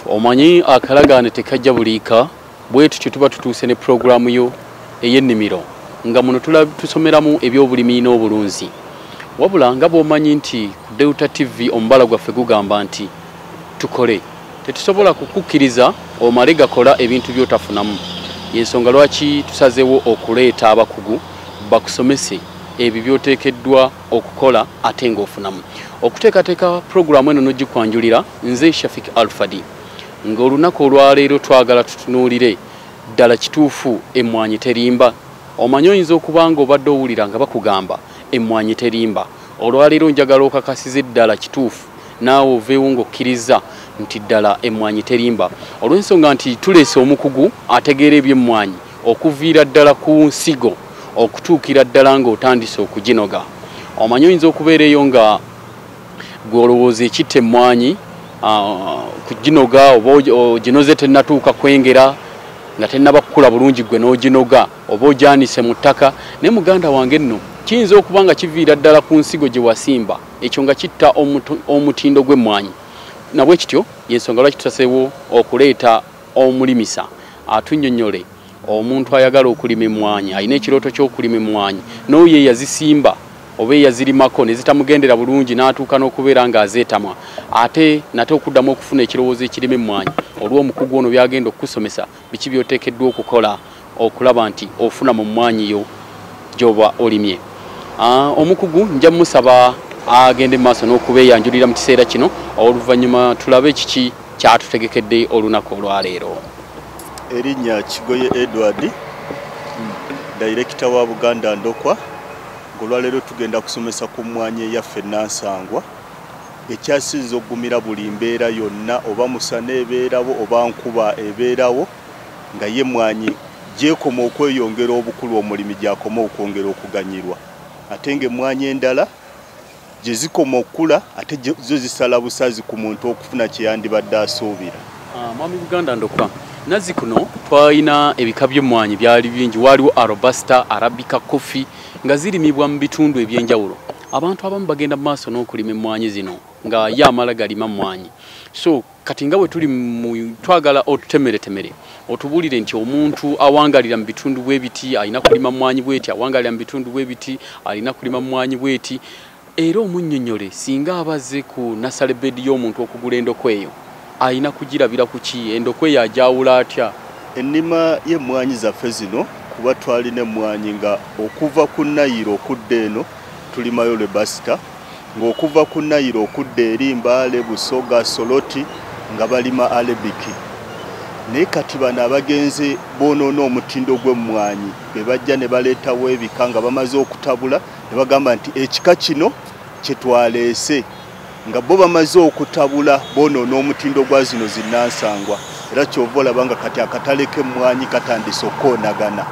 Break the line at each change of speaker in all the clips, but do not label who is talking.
Omanyi akalagaane tekajja buliika. Bwe tutyo tuba tutuuse ne pulogulaamu yo ey'ennimiro, nga muno tusomeramu ebyobulimi n'obulunzi. Wabula nga bw'omanyi nti ku Delta TV omubala gwaffe gugamba nti tukole, tetusobola kukukkiriza omale gakola ebintu by'otafunamu. Yensonga lwaki tusazeewo okuleeta abakugu bakusomese ebyo by'oteekeddwa okukola ate ng'ofunamu. Okuteekateeka pulogulaamu eno n'ogikwanjulira nze Shafik Alfadi, ng'olunaku olwaleero twagala tutunuulire ddala kituufu emmwanyi terimba. Omanyi oyinza okuba nga obadde owulira nga bakugamba emmwanyi terimba. Olwaleero njagala okakasize ddala kituufu, naawe oveewo ng'okkiriza nti ddala emmwanyi terimba, olw'ensonga nti tuleese omukugu ategeera ebyemmwanyi okuviira ddala ku nsigo okutuukira ddala ng'otandise okuginoga. Omanyi oyinza okubeera eyo nga gwe olowooza ekitta emmwanyi kuginoga, oba oginoze tennatuuka kwengera, nga tennaba kukula bulungi, gwe n'oginoga oba ogyanise mu ttaka. Naye muganda wange nno kiyinza okuba nga kiviira ddala ku nsigo gye wasimba, ekyo nga kitta omutindo gw'emmwanyi. Nabwe kityo yensonga lwaki tutaseewo okuleeta omulimisa atunnyonnyole omuntu ayagala okulima emmwanyi, alina ekirooto ky'okulima emmwanyi, n'oyo eyazisimba oba eyazirimako ne zitamugendera bulungi n'atuuka n'okubeera ng'azeetamwa, ate nate okuddamu okufuna ekirowoozo ekirima emmwanyi. Olw'omukugu ono byagenda okukusomesa biki by'oteekeddwa okukola okulaba nti ofuna mu mmwanyi yo gy'oba olimye. Omukugu nja musaba agende mu maaso n'okubeeyanjulira mu kiseera kino, oluvannyuma tulabe kiki kyatutegekedde olunaku olwaleero.
Erinnya Kigoye Edward, Director wa Buganda Ndokwa. Ng'olwaleero tugenda kusomesa ku mmwanyi eyaffe Nansangwa, ekyasinza okugumira buli mbeera yonna, oba musana ebeerawo oba nkuba ebeerawo, nga ye emmwanyi gyekoma okweyongera obukulu, omulimi gyakoma okwongera okuganyirwa. Ate ng'emmwanyi endala gye zikoma okukula, ate zo zisala busazi ku muntu okufuna kye yandibadde asuubira.
Mwami Buganda Ndokwa, nazzi kuno twalina ebika by'emmwanyi byali bingi. Waaliwo Robusta, Arabica coffee, nga zirimibwa mu bitundu ebyenjawulo. Abantu abamu bagenda mu maaso n'okulima emmwanyi zino nga ye amala galima mmwanyi. So kati nga bwe tuli twagala otutemeretemere otubuulire nti omuntu awangalira mu bitundu bwe biti alina kulima mmwanyi bweti, awangalira mu bitundu bwe biti alina kulima mmwanyi bweti, era omunnyonnyole singa abazze ku nasale bed y'omuntu okugula endokwa eyo alina kugirabira ku ki, endokwa eyo ajawula atya?
Ennima y'emmwanyi zaffe zino, kuba twalina emmwanyi nga okuva ku Nayiro okudda eno tulimayo Robusta, ng'okuva ku Nayiro okudda eri Mbale, Busoga, Soroti nga balima Arabic. Naye kati bano abagenze boonoona omutindo gw'emmwanyi be bajja ne baleetawo ebika nga bamaze okutabula ne bagamba nti ekika kino kye twaleese, nga bo bamaze okutabula boonoona omutindo gwa zino zinnansangwa. Era kyova olaba nga kati akatale k'emmwanyi katandise okukoonagana.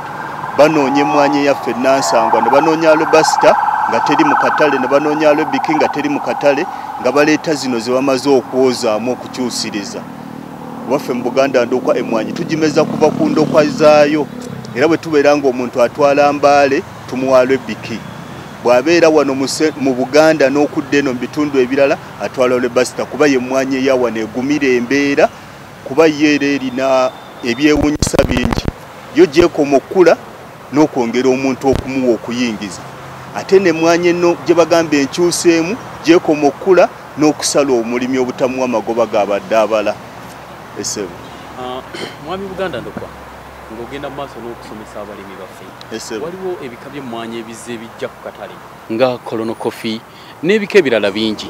Banoonya emmwanyi eyaffe Nansangwa ne banoonya Robusta nga teri mu katale, ne banoonya Arabic nga teri mu katale, nga baleeta zino ze bamaze okwozaamu okukyusiriza. Waffe mu Buganda Ndokwa emmwanyi tugimeza kuva ku ndokwa zaayo, era bwe tubeera ng'omuntu atwala Mbaale tumuwa Arabic, bw'abeera wano mu Buganda n'okudda eno mu bitundu ebirala atwala Robusta, kuba ye mmwanyi eya wano egumira embeera, kuba ye era erina ebyewuunyisa bingi. Yo gyekoma okukula n'okwongera omuntu okumuwa okuyingiza. Ate n'emmwanyi eno gye bagamba enkyuseemu gyekoma okukula n'okusala omulimi obutamuwa magoba g'abadde abala. Esebo.
Mwami Buganda Ndokwa, ng'ogenda mu maaso n'okusomesa abalimi baffe, waliwo ebika by'emmwanyi ebizze bijja ku katale nga Colonel Coffee n'ebika ebirala bingi,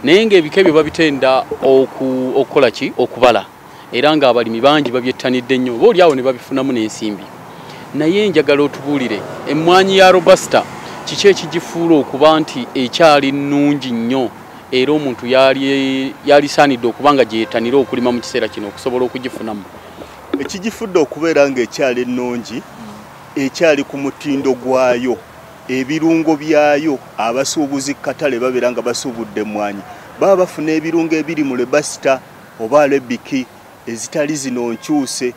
naye ng'ebika ebyo babitenda okukola ki, okubala, era ng'abalimi bangi babyettanidde nnyo, oba oli awo ne babifunamu n'ensimbi. Naye njagala otubuulire emmwanyi ya Robusta kiki ekigifuula okuba nti ekyali nnungi nnyo, era omuntu yalisaanidde okuba nga gyeyettanira okulima mu kiseera kino okusobola okugifunamu?
Ekigifudde okubeera ng'ekyali ennungi, ekyali ku mutindo gwayo, ebirungo byayo, abasuubuzi katale babeera nga basuubudde emmwanyi baba bafuna ebirungo ebiri mu Robusta oba Arabic ezitali zino nkyuse.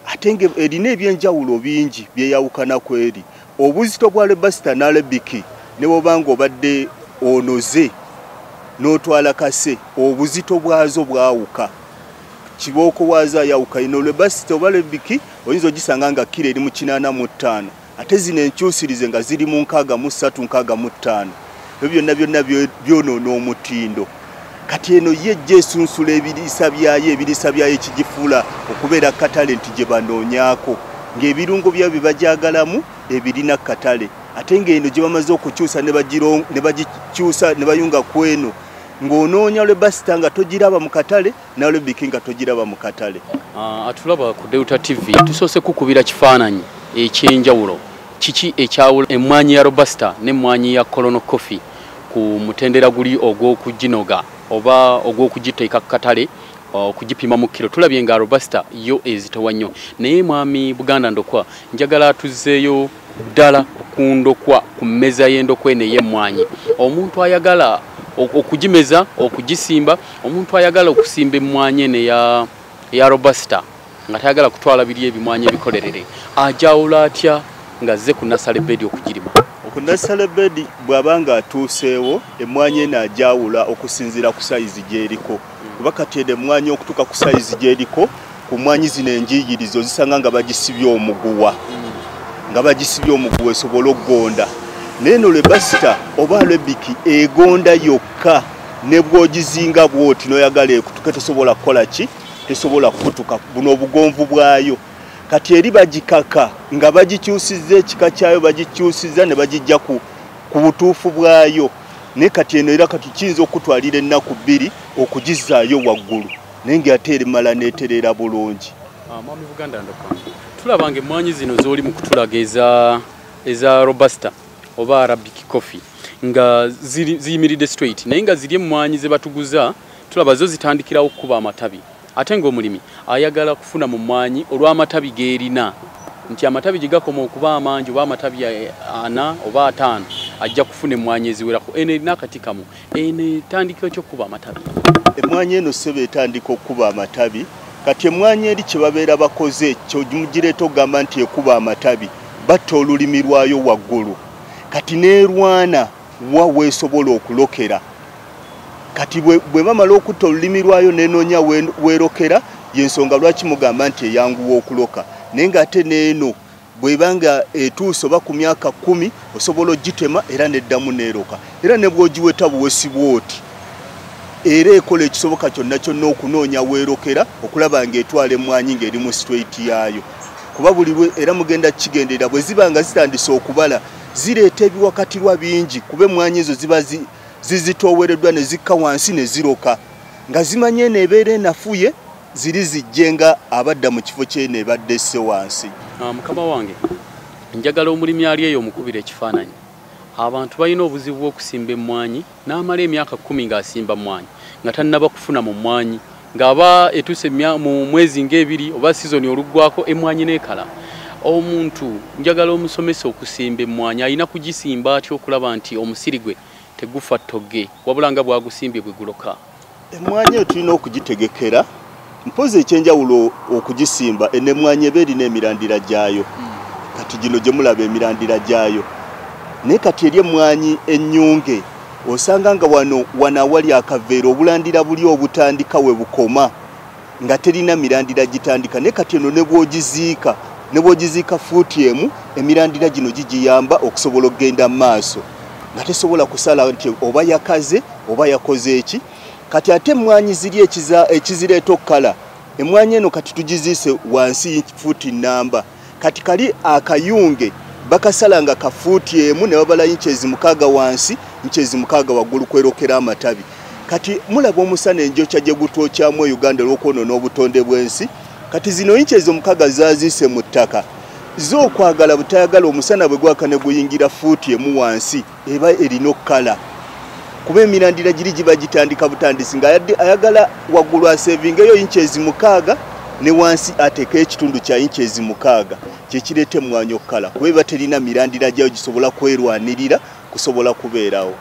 Ate nga erina ebyenjawulo bingi byeyawukana ku eri. Obuzito bwa Robusta ne Arabic ne bw'oba ng'obadde onoze n'otwala kase, obuzito bwazo bwawuka. Kibooko waazo ayawuka. Ino Robusta oba Arabic oyinza ogisanga nga kiro eri mu 85, ate zino enkyusirize nga ziri mu 63, 65. Ebyo byonna byonna byonoona omutindo. Kati eno ye ejja esunsula ebiriisa byayo, ekigifuula okubeera katale nti gye banoonyaako, ng'ebirungo byayo bye bagyagalamu ebirina katale, ate ng'eno gye bamaze okukyusa ne bagikyusa ne bayunga ku eno, ng'onoonya Robusta nga togiraba mu katale, ne Arabic nga togiraba mu katale.
Atulaba ku Delta TV, tusoose kukubira kifaananyi ekyenjawulo. Kiki ekyawula emmwanyi ya Robusta n'emmwanyi ya Colonel Coffee ku mutendera guli ogw'okuginoga oba ogw'okugiteeka ku katale okugipima mu kiro? Tulabye nga Robusta yo ezitowa nnyo, naye mwami Buganda Ndokwa, njagala tuzzeeyo ddala ku ndokwa, ku mmeza y'endokwa eno ey'emmwanyi. Omuntu ayagala okugimeza, okugisimba, omuntu ayagala okusimba emmwanyi eno eya Robusta nga tayagala kutwala biri ebimwanyi ebikolerere, ajawula atya ng'azze ku nasale bedi okugirima?
Ku nasale bedi bw'aba ng'atuuseewo, emmwanyi eno ajawula okusinziira ku sayizi gy'eriko, kuba kati eno emmwanyi okutuuka ku sayizi gy'eriko, ku mmwanyi zino enjiigirizo ozisanga nga bagisibye omuguwa, esobole okugonda. Naye eno Robusta oba Arabic egonda yokka, ne bw'ogizinga bw'oti n'oyagala ekutuke tesobola kukola ki, tesobola kukutuka, buno obugonvu bwayo. Kati eri bagikaka nga bagikyusizza ekika kyayo, bagikyusizza ne bagijja ku butuufu bwayo. Naye kati eno era kati kiyinza okutwalira ennaku 2 okugizzaayo waggulu, naye ng'ate erimala n'etereera bulungi.
Mwami Buganda Ndokwa, tulaba ng'emmwanyi zino z'oli mu kutulaga eza Robusta oba Arabic Coffee nga ziyimiridde straight, naye nga ziri emmwanyi ze batuguza tulaba zo zitandikirawo okukuba amatabi, ate ng'omulimi ayagala kufuna mu mmwanyi olw'amatabi g'erina, nti amatabi gye gakoma okuba amangi oba amatabi 4 oba 5 ajja kufuna emmwanyi eziwerako. Eno erina akati kamu, eno etandikira ki okukuba amatabi?
Emmwanyi eno ssebo etandika okukuba amatabi. Kati emmwanyi eri kye babeera bakoze kyomugireeta okugamba nti ekuba amatabi, batta olulimi lwayo waggulu, kati n'erwana wa weesobola okulokera. Kati bwe bamala okutta olulimi lwayo n'enoonya weerokera, y'ensonga lwaki mugamba nti eyanguwa okuloka. Naye ng'ate n'eno bw'eba nga etuuse oba ku myaka 10 osobola ogitema era n'eddamu n'eroka, era ne bw'ogiweta buwesi bw'oti era ekola ekisoboka kyonna kyonna okunoonya weerokera okulaba ng'etwala emmwanyi ng'eri mu straight yaayo. Kuba buli era mugenda kigenderera bwe ziba nga zitandise okubala zireeta ebiwakatirwa bingi, kuba emmwanyi ezo ziba zizitoowereddwa ne zikka wansi ne ziroka, nga zimanye eno ebeera enafuye, ziri zijje nga abadda mu kifo ky'eno ebadde esse wansi.
Mukama wange, njagala omulimi ali eyo omukubira ekifaananyi. Abantu balina obuzibu bw'okusimba emmwanyi n'amala emyaka 10 ng'asimba mmwanyi nga tannaba kufuna mu mmwanyi, ng'aba etuuse mu mwezi ng'ebiri oba sizoni oluggwako emmwanyi n'ekala. Omuntu njagala omusomesa okusimba emmwanyi alina kugisimba atya okulaba nti omusiri gwe tegufa ttogge, wabula nga bw'agusimbye bwe guloka?
Emmwanyi eyo tulina okugitegekera, mpozi ekyenjawulo okugisimba, eno emmwanyi eba erina emirandira gyayo. Kati gino gye mulaba emirandira gyayo, naye kati eri emmwanyi ennyunge osanga nga wano awali akaveera obulandira buli obutandika we bukoma, nga terina mirandira gitandika. Naye kati eno ne bw'ogiziika fuuti 1, emirandira gino gigiyamba okusobola okugenda mu maaso, nga tesobola kusala nti oba yakaze oba yakoze eki. Kati ate emmwanyi ziri ekizireeta okukala, emmwanyi eno kati tugiziise wansi fuuti 4. Kati kali akayunge bakasala nga kafuuti 1 ne babala inches 6 wansi, inches 6 waggulu kwerokera amatabi. Kati mulaba omusana enjokya gye gutwokyamu e Uganda olw'okwonoona obutonde bw'ensi. Kati zino inches 6 zaaziise mu ttaka, zo okwagala butayagala omusana bwe gwaka ne guyingira fuuti 1 wansi eba erina okukala, kuba emirandira giri giba gitandika butandisi, nga ayagala waggulu asevingeyo inches 6 ne wansi ateeke ekitundu kya inches 6, kyekireeta emmwanyi okukala, kuba eba terina mirandira gyayo gisobola kwerwanirira kusobola kubeerawo.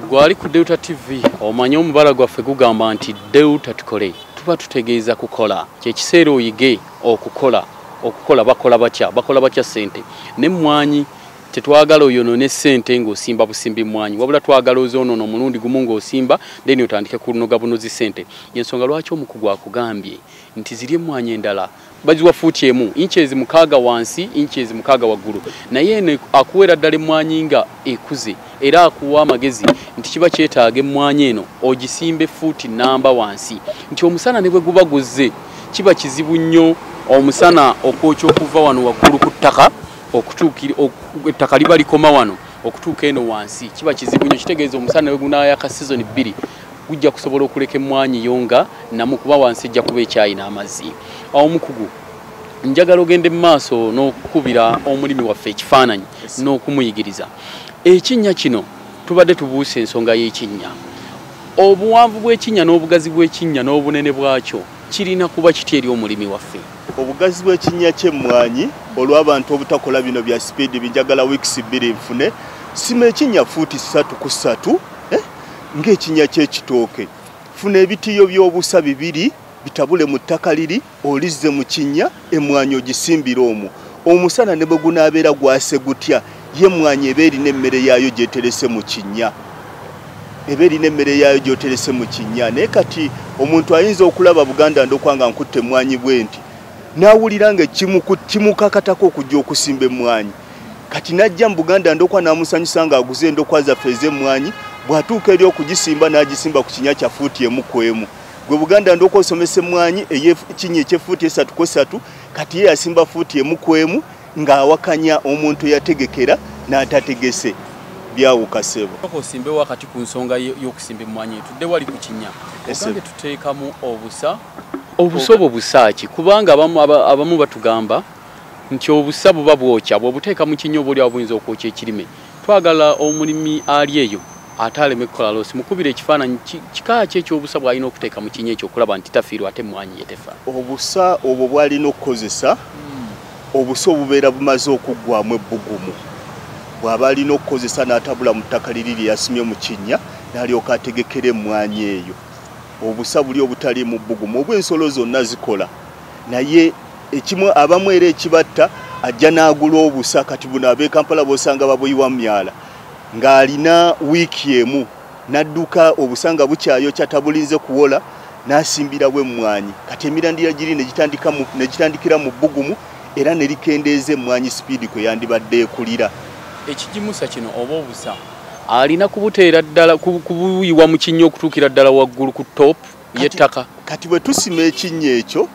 Gwali ku Delta TV, omanye omubala gwaffe gugamba nti Delta tukole, tuba tutegeeza kukola. Kyekiseera oyige okukola, okukola bakola batya, bakola batya ssente n'emmwanyi. Tetwagala oyonoone ssente ng'osimba busimbi mmwanyi, wabula twagala ozoonoona omulundi gumu ng'osimba, then otandike kunoga bunozi ssente. Yensonga lwaki omukugu akugambye nti ziri emmwanyi endala baziwa fuuti 1, inches 6 wansi, inches 6 waggulu, naye eno akuweera ddala emmwanyi nga ekuze, era akuwa amagezi nti kiba kyetaaga emmwanyi eno ogisimbe fuuti 1 wansi, nti omusana ne bwe guba guzze kiba kizibu nnyo omusana okwokya okuva wano waggulu ku ttaka okutuukira ettaka liba likoma wano okutuuka eno wansi, kiba kizibu nnyo. Kitegeeza omusana we gunaayaka sizoni 2 gujja kusobola okuleka emmwanyi yo nga namu, kuba wansi ejja kuba ekyayina amazzi. Awo omukugu njagala ogende mu maaso n'okukubira omulimi waffe ekifaananyi n'okumuyigiriza ekinnya kino. Tubadde tubuuse ensonga y'ekinnya, obuwanvu bw'ekinnya n'obugazi bw'ekinnya n'obunene bwakyo kirina kuba kiti eri omulimi waffe?
Obugazi bw'ekinnya ky'emmwanyi, olw'abantu obutakola bino bya sipiidi binjagala weeks 2 nfune, sima ekinnya fuuti 3 ku 3 ng'ekinnya ky'ekitooke. Funa ebitiyo by'obusa 2 bitabule mu ttaka liri, olizze mu kinnya, emmwanyi ogisimbire omwo. Omusana ne bwe gunaabeera gwase gutya, ye emmwanyi eba erina emmere yaayo gy'eterese mu kinnya, eba erina emmere yaayo gy'oterese mu kinnya. Naye kati omuntu ayinza okulaba Buganda Ndokwa nga nkutte emmwanyi bwe nti, n'awulira nga kimukakatako okujja okusimba emmwanyi. Kati n'ajja mu Buganda Ndokwa n'amusanyusa ng'aguze endokwa zaffe ez'emmwanyi, bw'atuuka eri okugisimba n'agisimba ku kinnya kya fuuti 1 ku 1. Gwe Buganda Ndokwa osomesa emmwanyi ey'ekinnya eky'effuuti 3 ku 3, kati ye yasimba fuuti 1 ku 1 ng'awakanya omuntu eyategekera n'atategese. Byawuka ssebo.
Osimbe wakati ku nsonga y'okusimba emmwanyi, tudde wali ku kinnya, ogambe tuteekamu obusa. Obusa obwo busa ki? Kubanga abamu batugamba nti obusa buba bwokya, bw'obuteeka mu kinnya oba oliawo buyinza okwokya ekirime. Twagala omulimi ali eyo ate aleme kukola loosi. Mukubire ekifaananyi kika ki eky'obusa bw'alina okuteeka mu kinnya ekyo okulaba nti tafiirwa ate emmwanyi ye tefa?
Obusa obwo bw'alina okukozesa, obusa obubeera bumaze okuggwamu ebbugumu, bw'aba alina okukozesa n'atabula mu ttaka liri lye yasimye mu kinnya n'alyoka ategekera emmwanyi eyo. Obusa buli obutaliimu bbugumu obw'ensolo zonna zikola, naye ekimu abamu era ekibatta ajja n'agula obusa. Kati buno ab'e Kampala b'osanga babuyiwa mu myala, ng'alina wiiki 1 n'adduka obusa nga bukyayokya tabulinze kuwola, n'asimbirawo emmwanyi. Kati emirandira giri ne gitandikira mu bbugumu era ne likendeeza emmwanyi sipiidi kwe yandibadde ekulira.
Ekigimusa kino oba obusa alina kubuteera ddala kubuyiwa mu kinnya okutuukira ddala waggulu ku top y'ettaka.
Kati bwe tusima ekinnya ekyo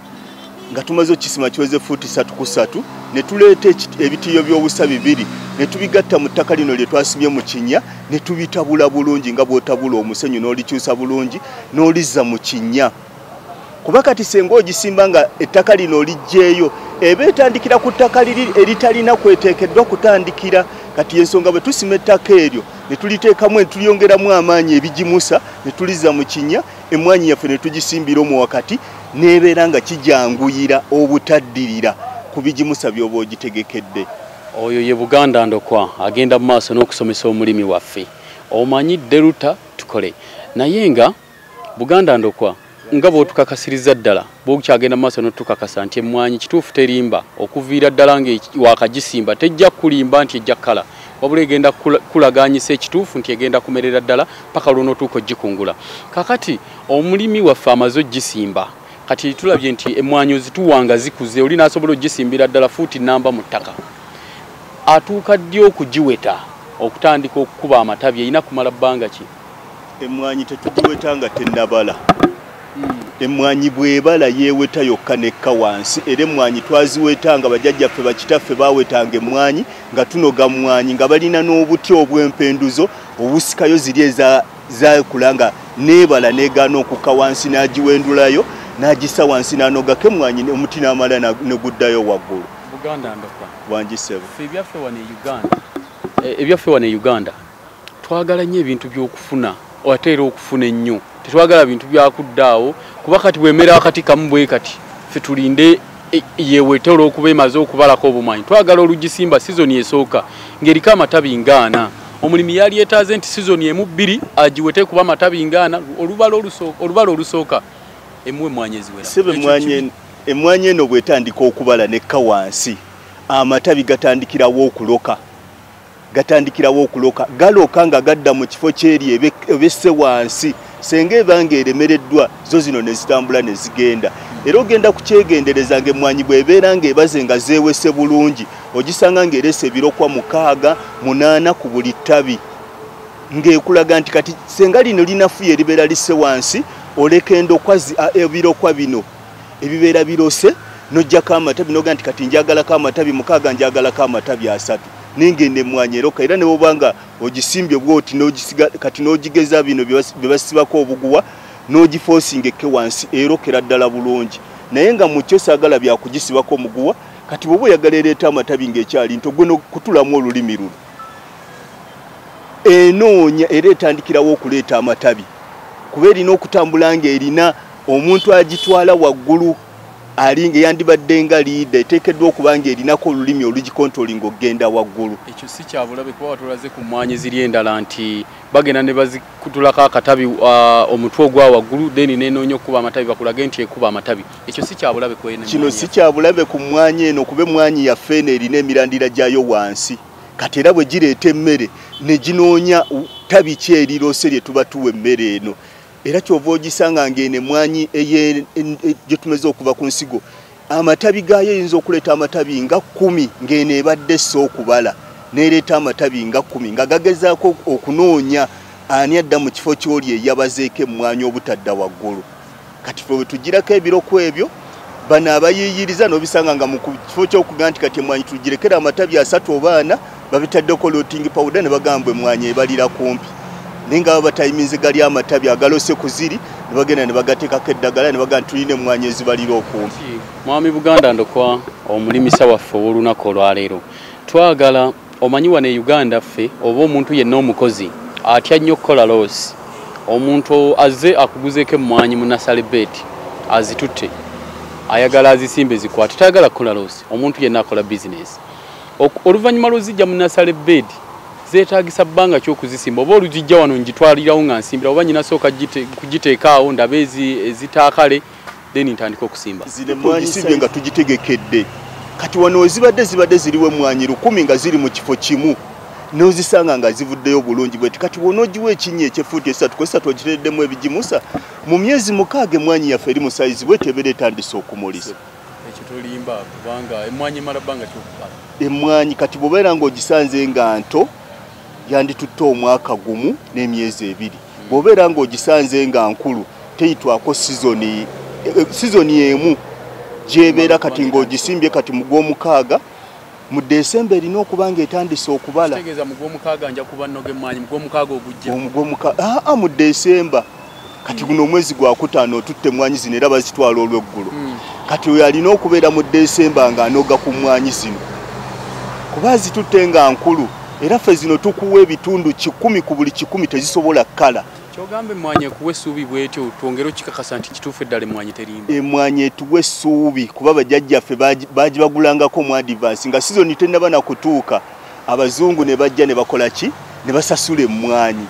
nga tumaze okukisima kiweze fuuti 3 ku 3, ne tuleeta ebitiyo by'obusa 2 ne tubigatta mu ttaka lino lye twasimye mu kinnya, ne tubitabula bulungi nga bw'otabula omusenyu n'olikyusa bulungi n'olizza mu kinnya. Kuba kati senga ogisimba nga ettaka lino oliggyeeyo, eba etandikira ku ttaka liri eritalina kweteekeddwa kutandikira. Kati ensonga bwe tusima ettaka eryo ne tuliteekamu ne tulyongeramu amaanyi ebigimusa ne tulizza mu kinnya, emmwanyi yaffe ne tugisimbira omwo wakati, n'ebeera nga kijanguyira obutaddirira ku bigimusa by'oba ogitegekedde.
Oyo ye Buganda Ndokwa agenda mu maaso n'okusomesa omulimi waffe. Omanyi Deruta tukole, naye nga Buganda Ndokwa nga bw'otukakasiriza ddala, bw'okyagenda mu maaso n'otukakasa nti emmwanyi kituufu terimba, okuviira ddala nga wakagisimba tejja kulimba nti ejja kkala, wabula egenda kulaganyisa ekituufu nti egenda kumerera ddala paka lw'onootuuka ogikungula. Kakati omulimi waffe amaze ogisimba, kati tulabye nti emmwanyi ozituwanga zikuze, oli n'asobola ogisimbira ddala fuuti 1 mu ttaka. Atuuka ddi okugiweta okutandika okukuba amatabi? Erina kumala bbanga ki?
Emmwanyi tetugiweta nga tennabala. Emmwanyi bw'ebala yeeweta yokka nekka wansi, era emmwanyi twaziwetanga bajjajjaffe bakitaffe baawetanga emmwanyi nga tunoga mmwanyi nga balina n'obuti obw'empenduzo obusikayo ziri ezakula nga neebala negaana okukka wansi, n'agiwendulayo n'agissa wansi n'anogako emmwanyi omuti n'amala ne guddayo waggulu.
Buganda Ndokwa
wangi ssebo.
Ffe ebyaffe wano e Uganda, ebyaffe wano e Uganda twagala nnyo ebintu by'okufuna, ate era okufuna ennyo. Tetwagala bintu byakuddaawo, kuba kati bwemera akati kamu bwe kati ffe tulinde yewete olw'okuba emaze okubalako obumanyi. Twagala olugisimba sizoni esooka ng'eriko amatabi ngaana. Omulimi yali yeetaaze nti sizoni 1 2 agiwete kuba amatabi ngaana, olubala olusooka emuwe emmwanyi eziwera.
Ssebo emmwanyi eno bw'etandika okubala nekka wansi, amatabi gatandikirawo okuloka. Gatandikirawo okuloka, galoka nga gadda mu kifo kyeri ebesse wansi. Senga ebanga eremereddwa, zo zino ne zitambula ne zigenda. Era ogenda kukyegendereza ng'emmwanyi bw'ebeera ng'ebaze nga zeewese bulungi, ogisanga ng'erese ebirokwa 6, 8 ku buli ttabi, ng'ekulaga nti kati senga lino linafuye eribeera lisse wansi, oleka endokwa ebirokwa bino ebibeera birose, n'oggyako amatabi n'oga nti kati njagalako amatabi 6, njagalako amatabi 3. Nengenda emmwanyi eroka. Era ne bw'oba nga ogisimbye bw'oti n'ogisiga kati n'ogigeza bino bye basibako obuguwa n'ogifoosinga ekke wansi, erokera ddala bulungi. Naye nga mu kyo saagala bya kugisibako omuguwa. Kati bw'oba oyagala ereeta amatabi ng'ekyali nto, gwe n'okutulamu olulimi luno enoonya era etandikirawo okuleeta amatabi, kuba erina okutambula ng'erina omuntu agitwala waggulu alinga yandibadde nga liida, eteekeddwa okuba ng'erinako olulimi olugikontrolinga okugenda waggulu.
Ekyo si kyabulabe kuba watulaze ku mmwanyi ziri endala nti bagenda ne bazikutulako akatabi, omutwe ogwa waggulu, then n'enoonya okukuba amatabi, bakulage nti ekuba amatabi. Ekyo si kyabulabe ku eno
Kino
emmwanyi
si
yaffe.
kyabulabe ku mmwanyi eno, kuba emmwanyi yaffe eno erina emirandira gyayo wansi. Kati era bwe gireeta emmere ne ginoonya tabi ki erirose lye tuba tuwa emmere eno. Era ky'ova ogisanga ng'eno emmwanyi gye tumeze okuva ku nsigo, amatabi gaayo eyinza okuleeta amatabi nga 10 ng'eno ebadde essa okubala, n'ereeta amatabi nga 10 nga gagezaako okunoonya ani adda mu kifo ky'oli eyabazeeko emmwanyi obutadda waggulu. Kati ffe bwe tugirako ebiroko ebyo, bano abayiiyiriza n'obisanga nga mu kifo ky'okuga nti kati emmwanyi tugirekere amatabi 3 oba 4, babitaddeko rotting powder ne bagamba emmwanyi ebalira kumpi. Naye nga baba batayiminze gali amatabi agalose ku ziri, ne bagenda ne bagateekako eddagala ne bagamba nti tulina emmwanyi ezibalira okumpi.
Mwami Buganda Ndokwa, omulimisa waffe ow'olunaku olwaleero, twagala omanyi wano e Uganda ffe oba omuntu yenna omukozi atya nnyo okukola loss. Omuntu azze akuguzeeko emmwanyi mu nursery bed azitutte, ayagala azisimbe zikwate, tayagala kukola loss. Omuntu yenna akola bizinesi, oluvannyuma lw'ozijja mu nursery bed zeetaagisa bbanga ki okuzisimba? Oba olugijja wano ngitwalirawo nga nsimbira, oba nyina sooka kugiteeka awo ndabe ezitaakale, then ntandika okusimba?
Zino emmwanyi simbye nga tugitegekedde. Kati wano we zibadde ziriwo emmwanyi 1000 nga ziri mu kifo kimu, n'ozisanga nga zivuddeyo bulungi bweti. Kati bw'onoogiwa ekinnya eky'effuuti 3 ku 3 ogiteereddemu ebigimusa, mu myezi 6 emmwanyi yaffe eri mu sayizi bweti ebeera etandise okumulisa.
Ekyo tolimba, kubanga emmwanyi emala bbanga ki okukala?
Emmwanyi kati bw'obeera ng'ogisanze nga nto, yanditutte omwaka 1 n'emyezi 2. Bw'obeera ng'ogisanze nga nkulu, teyitwako sizoni emu gy'ebeera. Kati ng'ogisimbye kati mu gw'omukaaga, mu Desemba erina okuba ng'etandise okubala.
Kitegeeza mu gw'omukaaga nja kuba nnoga emmwanyi, mu gw'omukaaga ogujja?
Mu gw'omukaaga, mu Desemba. Kati guno omwezi gwakutaano otutte emmwanyi zino era bazitwala olw'eggulo. Kati oyo alina okubeera mu Desemba ng'anoga ku mmwanyi zino, kuba azitutte nga nkulu. Era ffe zino tukuwa ebitundu 100 ku buli 100 tezisobola kkala.
Kyogamba emmwanyi ekuwa essuubi bw'etyo, twongere okikakasa nti kituufu eddala emmwanyi terimba?
Emmwanyi etuwa essuubi, kuba bajjajjaffe baagibagulangako mu advance nga sizoni tennaba na kutuuka. Abazungu ne bajja ne bakola ki? Ne basasula emmwanyi.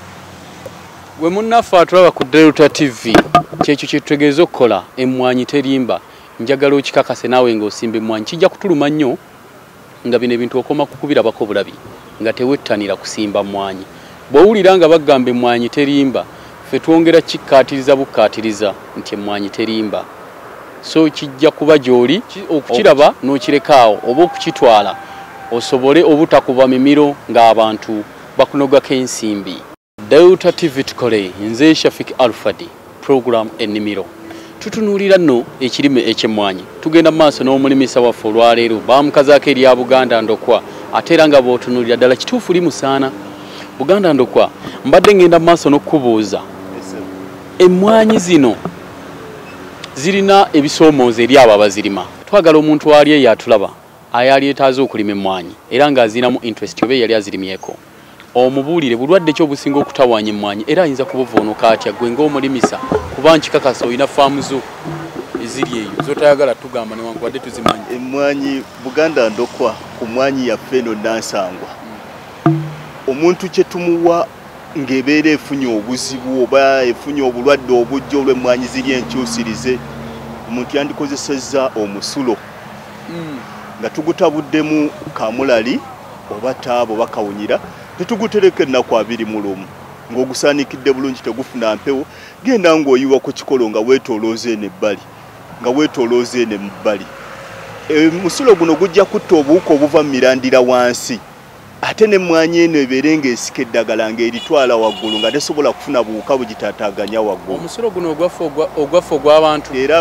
We munnaffe atulaba ku Delta TV, kyekyo kye tutegeeza okukola. Emmwanyi terimba. Njagala okikakase naawe ng'osimba emmwanyi. Kijja kutuluma nnyo nga bino ebintu okoma kukubirabako bulabi nga tewettanira kusimba mmwanyi. Bw'owulira nga bagamba emmwanyi terimba, ffe twongera kikkaatiriza bukkaatiriza nti emmwanyi terimba. So kijja kuba gy'oli okukiraba n'okirekaawo oba okukitwala osobole obutakuba mimiro ng'abantu bakunogako ensimbi. Delta TV tukole, nze Shafik Alfadi, program Ennimiro. Tutunuulira nno ekirime eky'emmwanyi. Tugenda mu maaso n'omulimisa waffe olwaleero, baamukazaako erya Buganda Ndokwa, ate era nga bw'otunuulira ddala kituufu limusaana. Buganda Ndokwa, mbadde ngenda mu maaso n'okukubuuza, emmwanyi zino zirina ebisoomooza eri abo abazirima. Twagala omuntu ali eyo atulaba ayalyetaaze okulima emmwanyi era ng'azirinamu interest oba eyali azirimyeko, omubuulire bulwadde ki obusinga okutawaanya emmwanyi era ayinza kubuvuunuka atya gwe ng'omulimisa, kuba nkikakasa olina faamu zo eziri eyo z'otayagala tugamba newankubadde tuzimanyi.
Emmwanyi Buganda Ndokwa, ku mmwanyi yaffe eno Nansangwa, omuntu kye tumuwa ng'ebeera efunye obuzibu oba efunye obulwadde obujja olw'emmwanyi ziri enkyusirize, omuntu yandikozesezza omusulo nga tugutabuddemu kamulali oba taabo oba kawunyira, tetugutereka ennaku 21 ng'ogusaanikidde bulungi tegufuna mpewo. Genda ng'oyiwa ku kikolo nga weetoolooza eno ebbali, nga weetoolooza eno ebbali. Omusulo guno gujja kutta obuwuka obuva mu mirandira wansi, ate n'emmwanyi eno ebeere ng'esika eddagala ng'eritwala waggulu nga tesobola kufuna buwuka bugitaataaganya waggulu.
Omusulo guno ogwaffe ogw'abantu
era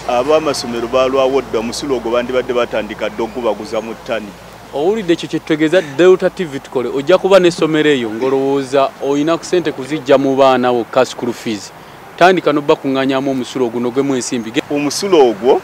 ab'amasomero balwawo dda omusulo ogwo bandibadde batandika dda ogubaguza mu ttani.
Owulidde ekyo kyetutegeeza Delta TV tukole. Ojja kuba n'essomero eyo ng'olowooza olina sente kuzijja mu baana wokka school fees, tandika n'obbakuŋŋaanyaamu omusulo oguno gwemu ensimbi.
Omusulo ogwo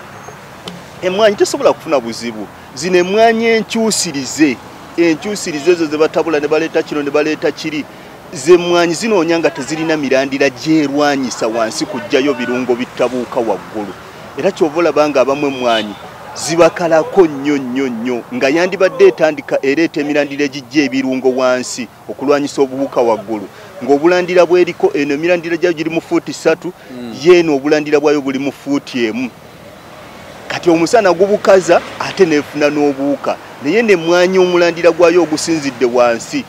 emmwanyi tesobola kufuna buzibu. Zino emmwanyi enkyusirize, enkyusirize ezo ze batabula ne baleeta kino ne baleeta kiri, zemmwanyi zinoonya nga tezirina mirandira gyerwanyisa wansi kuggyayo birungo bitabuuka waggulu. Era ky'ova olaba nga abamu emmwanyi zibakalako nnyo nnyo nnyo, nga yandibadde etandika ereeta emirandira egijja ebirungo wansi okulwanyisa obuwuka waggulu, ng'obulandira bweriko eno emirandira gyayo giri mu fuuti 3, yeeno obulandira bwayo buli mu fuuti 1. Kati omusana gubukaza ate neefuna n'obuwuka, naye n'emmwanyi omulandira gwayo ogusinzidde wansi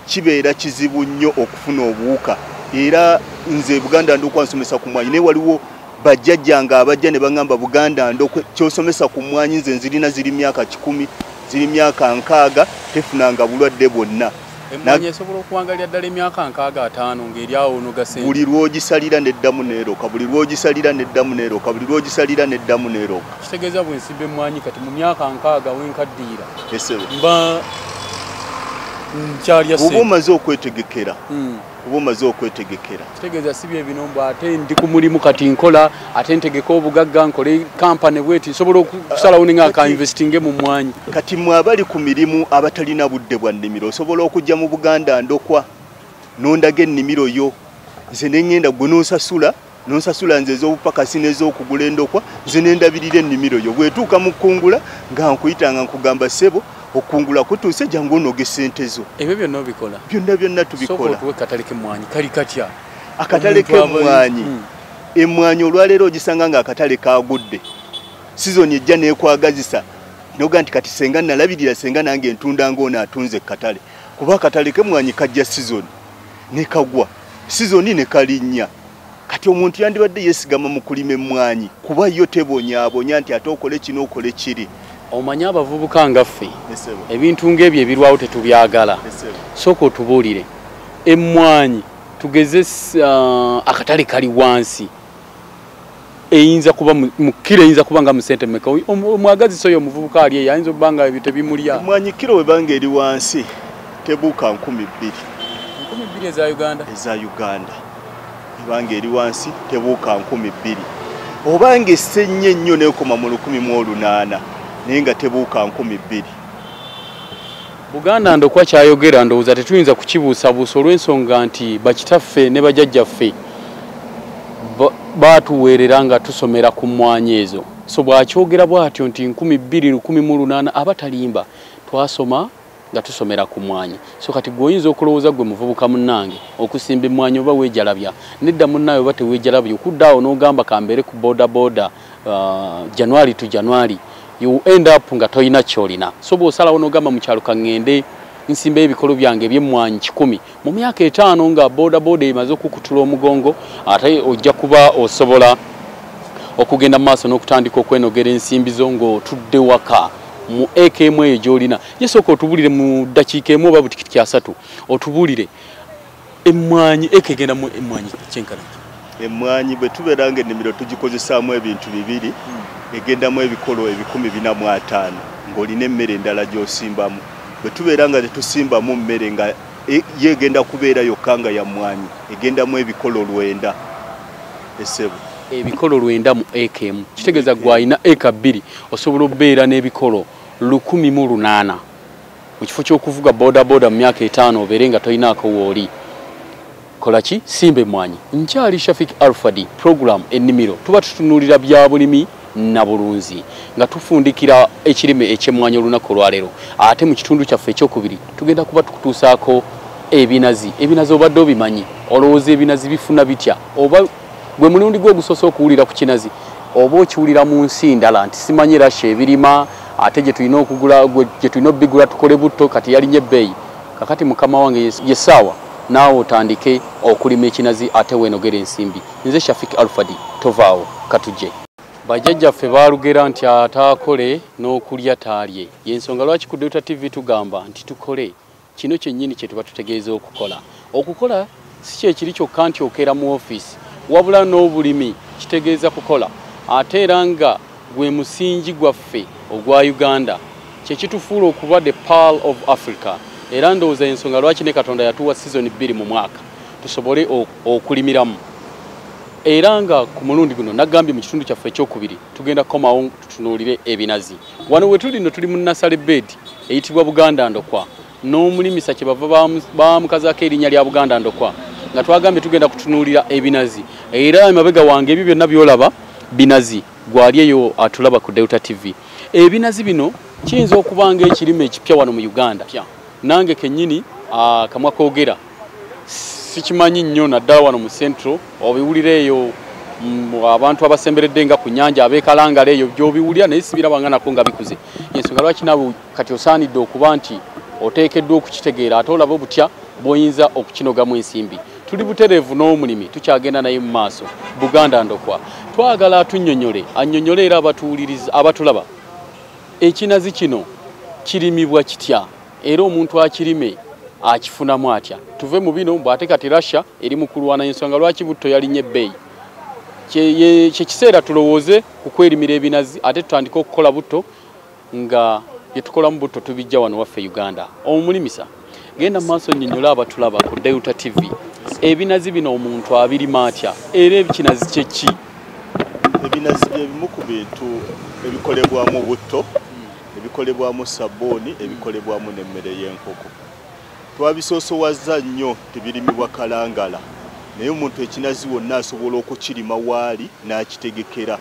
kibeera kizibu nnyo okufuna obuwuka. Era nze Buganda Ndokwa nsomesa ku mmwanyi, naye waliwo bajjajjange abajja ne baŋŋamba Buganda Ndokwa ky'osomesa ku mmwanyi nze nzirina ziri myaka 100, ziri myaka 60, tefunanga bulwadde bwonna.
Emmwanyi esobola okuwangalira ddala emyaka 65 ng'eri awo onoga ssente.
Buli lw'ogisalira neddamu neeroka, buli lw'ogisalira neddamu neeroka, buli lw'ogisalira neddamu neeroka.
Kitegeeza bwe nsimba emmwanyi kati mu myaka 60 wenkaddiira mba nkyalya ssente.
Oba omaze okwetegekera, oba omaze okwetegekera.
Kitegeeza si bye bino mbu ate ndi ku mulimu kati nkola, ate ntegeke obugagga nkole kampani bweti, nsobola okusalawo ne nga investinge mu mmwanyi.
Kati mmwe abali ku mirimu abatalina budde bwa nnimiro, osobola okujja mu Buganda Ndokwa n'ondaga ennimiro yo, nze ne ŋŋenda gwe n'onsasula, n'onsasula nze ez'obupakasi n'ez'okugula endokwa, nze ne ndabirira ennimiro yo. Bw'etuuka mu kkungula nga nkuyita nga nkugamba ssebo okungula kutuuse, jangu onoge ssente zo.
Ebyo byonna obikola?
Byonna byonna tubikola.
Sooka otuwe akatale k'emmwanyi kali katya?
Akatale k'emmwanyi, emmwanyi olwaleero ogisanga ng'akatale kaagudde. Sizoni ejja n'ekwagazisa noga nti kati senga nalabirira, senga nange ntunda ng'ono atunze katale, kuba akatale k'emmwanyi kajja sizoni ne kagwa, sizoni ne kalinnya. Kati omuntu yandibadde yeesigama mu kulima emmwanyi kuba yo tebonyaabonya nti ate okole kino okole kiri.
Omanyi abavubuka nga ffe ebintu ng'ebyo ebirwawo tetubyagala. Sooka otubuulire emmwanyi tugeze akatale kali wansi, eyinza kuba mu kiro eyinza kuba nga mu sente mmeka? Omwagazisa oyo omuvubuka ali eyo ayinza okuba nga ebyo tebimulya.
Emmwanyi kiro webanga eri wansi tebuuka 2000.
2000 eza Uganda?
Eza Uganda. Ebanga eri wansi tebuuka 2000. Obanga esse nnyo ennyo n'ekoma mu 1800, naye nga tebuuka 2000.
Buganda Ndokwa kyayogera ndowooza tetuyinza kukibuusabuusa olw'ensonga nti bakitaffe ne bajjajjaffe baatuweerera nga tusomera ku mmwanyi ezo. So bw'akyogera bw'atyo nti 2000 1800 aba talimba, twasoma nga tusomera ku mmwanyi. So kati gwe oyinza okulowooza gwe muvubuka munnange okusimba emmwanyi oba weejalabya, nedda munnaawe oba teweejalabya, okudda awo n'ogamba kambeere ku boda boda January to January, you end up nga toyina ky'olina. So bw'osalawo n'ogamba mu kyalo kaŋŋende nsimba ebikolo byange eby'emmwanyi 100 mu myaka 5 nga boda boda emaze okukutula omugongo, ate ojja kuba osobola okugenda mu maaso n'okutandika okwenogera ensimbi zo ng'otudde waka mu eka emu eyo gy'olina. Ye sooka otubuulire mu ddakiika emu oba butikiti 3, otubuulire emmwanyi eka egenda mu emmwanyi kyenkana ki?
Emmwanyi bwe tubeera ng'ennimiro tugikozesaamu ebintu bibiri, egendamu ebikolo 450 ng'olina emmere endala gy'osimbamu. Bwe tubeera nga tetusimbamu mmere nga ye egenda kubeera yokka nga ya mmwanyi, egendamu ebikolo 9. Essebo
ebikolo 9 mu eka emu, kitegeeza gw'alina eka 2 osobola okubeera n'ebikolo 1800 mu kifo ky'okuvuga boda boda mu myaka 5 obeere nga tolinaako w'oli. Kola ki? Simba emmwanyi. Nkyali Shafik Alfadi, program Ennimiro tuba tutunuulira bya bulimi na bulunzi nga tufundikira ekirime eky'emmwanyi olunaku olwaleero. Ate mu kitundu kyaffe ekyokubiri tugenda kuba tukutuusaako ebinazi. Ebinazi obadde obimanyi? Olowooza ebinazi bifuna bitya? Oba gwe mulundi gwe ogusoose okuwulira ku kinazi, oba okiwulira mu nsi ndala nti simanyi Russia ebirima, Ate gye tulina okugula, gye tulina obigula tukole butto, kati yalinye ebbeeyi. Kakati mukama wange yessaawa naawe otandike okulima ekinazi ate weenogera ensimbi. Nze Shafik Alfadi, tovaawo katujje. Bajjajjaffe baalugera nti ataakole n'okulya taalye. Y'ensonga lwaki ku Delta TV tugamba nti tukole. Kino kyennyini kye tuba tutegeeza okukola. Okukola si kyekiri kyokka nti okeera mu ofiisi, wabula n'obulimi kitegeeza kukola. Ate era nga gwe musingi gwaffe ogwa Uganda, kye kitufuula okuba the Pearl of Africa. Era ndowooza ensonga lwaki ne Katonda yatuwa sizoni 2 mu mwaka tusobole okulimiramu. Era nga ku mulundi guno nagambye mu kitundu kyaffe ekyokubiri tugenda kukomawo tutunuulire ebinazi. Wano we tuli nno tuli mu Nasale Bed eyitibwa Buganda Ndokwa, n'omulimisa kye bava bamukazaako erinnya lya Buganda Ndokwa, nga twagambye tugenda kutunuulira ebinazi. Era emabega wange ebyo byonna by'olaba binazi, gwali eyo atulaba ku Delta TV. Ebinazi bino kiyinza okuba ng'ekirime ekipya wano mu Uganda. Nange kennyini kamwa koogera sikimanyi nnyo, naddala wano mu Central obiwulira eyo abantu abasemberedde nga ku nnyanja abeekalangala eyo gy'obiwulira, naye sibirabanga nako nga bikuze. Ensonga lwaki naawe kati osaanidde okuba nti oteekeddwa okukitegeera ate olaba butya bw'oyinza okukinogamu ensimbi. Tuli butereevu n'omulimi, tukyagenda naye mu maaso. Buganda Ndokwa twagala atunnyonnyole, annyonnyole era abatuwuliriza abatulaba, ekinazi kino kirimibwa kitya era omuntu akirime akifunamu atya. Tuve mu bino bw'ate kati Russia eri mu kulwana, ensonga lwaki butto yalinye ebbeeyi. Kye kiseera tulowooze ku kwerimira ebinazi ate tutandike okukola butto nga bye tukolamu butto tubijja wano waffe Uganda. Omulimisa genda mu maaso nnyonnyola abatulaba ku Delta TV, ebinazi bino omuntu abirima atya era ekinazi kye ki?
Ebinazi bye bimu ku bintu ebikolebwamu butto, ebikolebwamu sabbuuni, ebikolebwamu n'emmere y'enkoko. Twabisoosowaza nnyo, tebirimibwa kalangala, naye omuntu ekinazi wonna asobola okukirima waali n'akitegekera.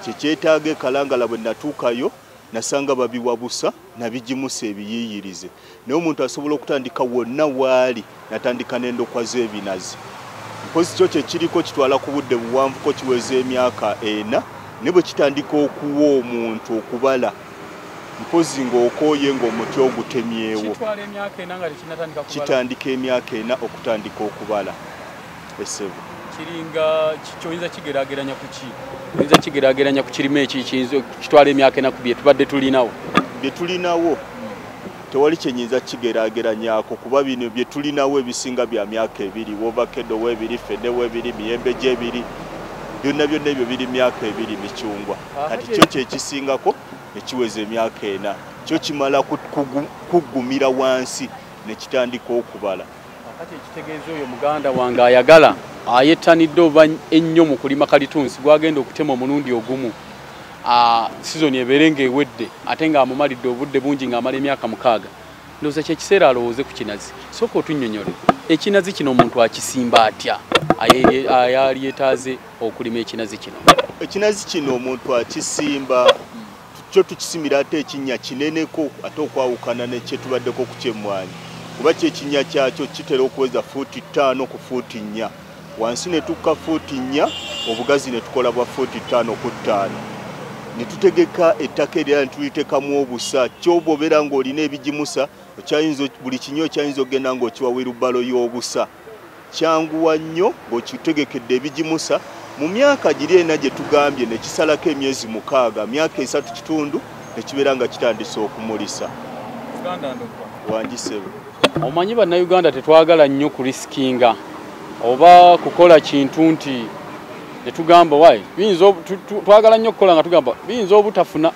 Kyekyetaaga ekalangala bwe natuukayo nasanga babiwa busa nabigimusa ebiyiiyirize, naye omuntu asobola okutandika wonna waali natandika n'endokwa z'ebinazi. Mpozi kyo kyekiriko kitwala ku budde buwanvuko, kiweza emyaka 4, naye bwe kitandika okuwa omuntu okubala mpozi ng'okooye ng'omuti ogutemyewo. Kitandika emyaka 4 okutandika okubala. Esebo
kiringa kyoyinza kigeraageranya ku ki? Oyinza kigeraageranya ku kirime eki kiyinza kitwala emyaka 4 ku bye tubadde tulinawo?
Bye tulinawo tewali kyenyinza kigeraageranyako, kuba bino bye tulinawo ebisinga bya myaka 2, wovakedo w'ebiri, fene w'ebiri, miyembe gy'ebiri, byonna byonna ebyo biri myaka 2 micungwa. Kati kyo kyekisingako nekiweza emyaka 4, kyo kimala kuggumira wansi nekitandika okubala.
Kati ekitegeeza oyo muganda wange ayagala ayettanidde oba ennyo mu kulima kalitunsi gwagenda okutema omulundi ogumu, sizoni ebeere ng'ewedde ate ng'amumalidde obudde bungi ng'amala emyaka 6, ndowooza kyekiseera alowooze ku kinazi. Sooka otunnyonnyole ekinazi kino omuntu akisimba atya ayalyetaaze okulima ekinazi kino?
Ekinazi kino omuntu akisimba, kyo tukisimira ate ekinnya kineneko ate okwawukana ne kye tubaddeko ku ky'emmwanyi, kuba kyo ekinnya kyakyo kitera okuweza fuuti 5 ku fuuti 4, wansi ne tukka fuuti 4, obugazi ne tukola bwa fuuti 5 ku 5. Ne tutegeka ettaka erira ne tuliteekamu obusa. Kyoba obeera ng'olina ebigimusa, okyayinza buli kinywa okyayinza okugenda ng'okiwa wirubalo y'obusa. Kyanguwa nnyo ng'okitegekedde ebigimusa. Mu myaka giri 4 gye tugambye ne kisalako emyezi 6, myaka 3.5 ne kibeera nga kitandise okumulisa. Wangisebe.
Omanyi bannayuganda tetwagala nnyo kurisikinga oba kukola kintu nti ne tugamba wayi biyinza, twagala nnyo okukola nga tugamba biyinza obutafuna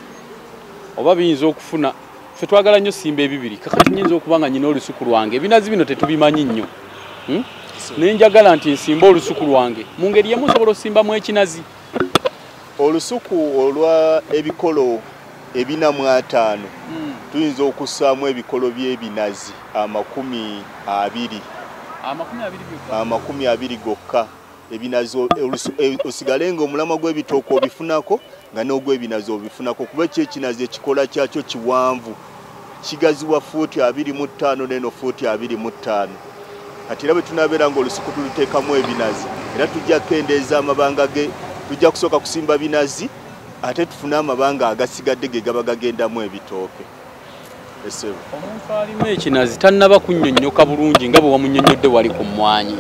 oba biyinza okufuna. Ffe twagala nnyo simba ebibiri. Kakati nnyinza okuba nga nnyina olusuku lwange, ebinazi bino tetubimanyi nnyo, naye njagala nti nsimbe olusuku lwange. Mu ngeri emu nsobola osimbamu ekinazi.
Olusuku olwa ebikolo 405 tuyinza okussaamu ebikolo by'ebinazi 20. 20 gokka. Ebinazi osigale nga omulamwa gw'ebitooke obifunako nga n'ogw'ebinazi obifunako, kuba kyo ekinazi ekikola kyakyo kiwanvu, kigaziwa fuuti 25 n'eno fuuti 25. Kati era bwe tunaabeera ng'olusuku tuluteekamu ebinazi, era tujja kukendeeza amabanga ge, tujja kusooka kusimba binazi Ate tufune amabanga agasigadde ge gaba gagendamu ebitooke.
Omuntu alima ekinazi tannaba kunnyonnyoka bulungi nga bwe wamunnyonnyodde wali ku mmwanyi.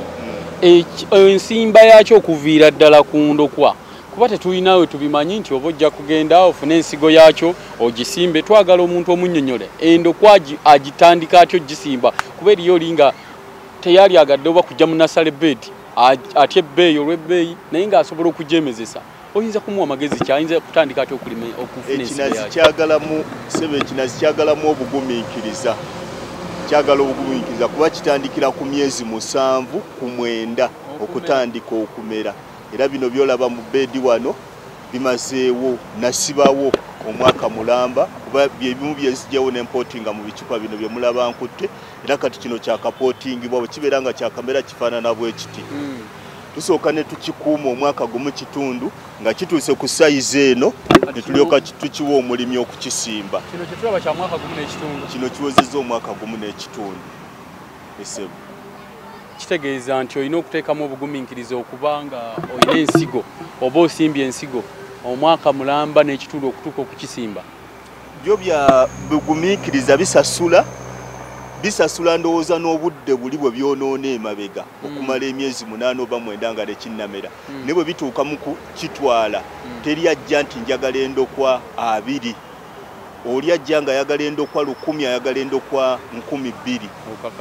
Ensimba yakyo okuviira ddala ku ndokwa, kuba tetulinawe tubimanyi nti oba ojja kugenda ofune ensigo yakyo ogisimbe. Twagala omuntu omunnyonnyole endokwa agitandika atyo ogisimba, kuba eriyo oli nga teyali agadde oba kujja mu nasale bed atya ebbeeyi olw'ebbeeyi, naye ng'asobola okugyemezesa. Oyinza kumuwa amagezi ki? Ayinza kutandika atya okulima okufuna ensigo yakyo?
Kyagalamu sebe, ekinazi kyagalamu obugumiikiriza, kyagala obugumiikiriza kuba kitandikira ku myezi 7 ku 9 okutandika okumera. Era bino byolaba mu bedi wano bimazeewo, nasibawo omwaka mulamba, kuba byebimu byenzigyewo n'empootinga mu bicupa bino bye mulaba nkutte. Era kati kino kyakapootingibwa, bwe kibeera nga kyakamera kifaanana bwe kiti. Tusooka ne tukikuuma omwaka 1.5 nga kituuse ku sayizi eno, ne tulyoka tukiwa omulimi okukisimba.
Kino kye tulaba kya mwaka 1.5.
Kino kiwezezza omwaka 1.5. Esebo
kitegeeza nti olina okuteekamu obugumiikiriza okuba nga olina ensigo oba osimbye ensigo omwaka mulamba n'ekitundu okutuuka okukisimba.
Byo bya bugumiikiriza bisasula, bisasula ndowooza n'obudde buli bwe byonoona emabega okumala emyezi 8 oba 9 nga tekinnamera. Ne bwe bituuka mu kukitwala, teri ajja nti njagala endokwa 20, oli ajja nga ayagala endokwa 1000, ayagala endokwa 2000,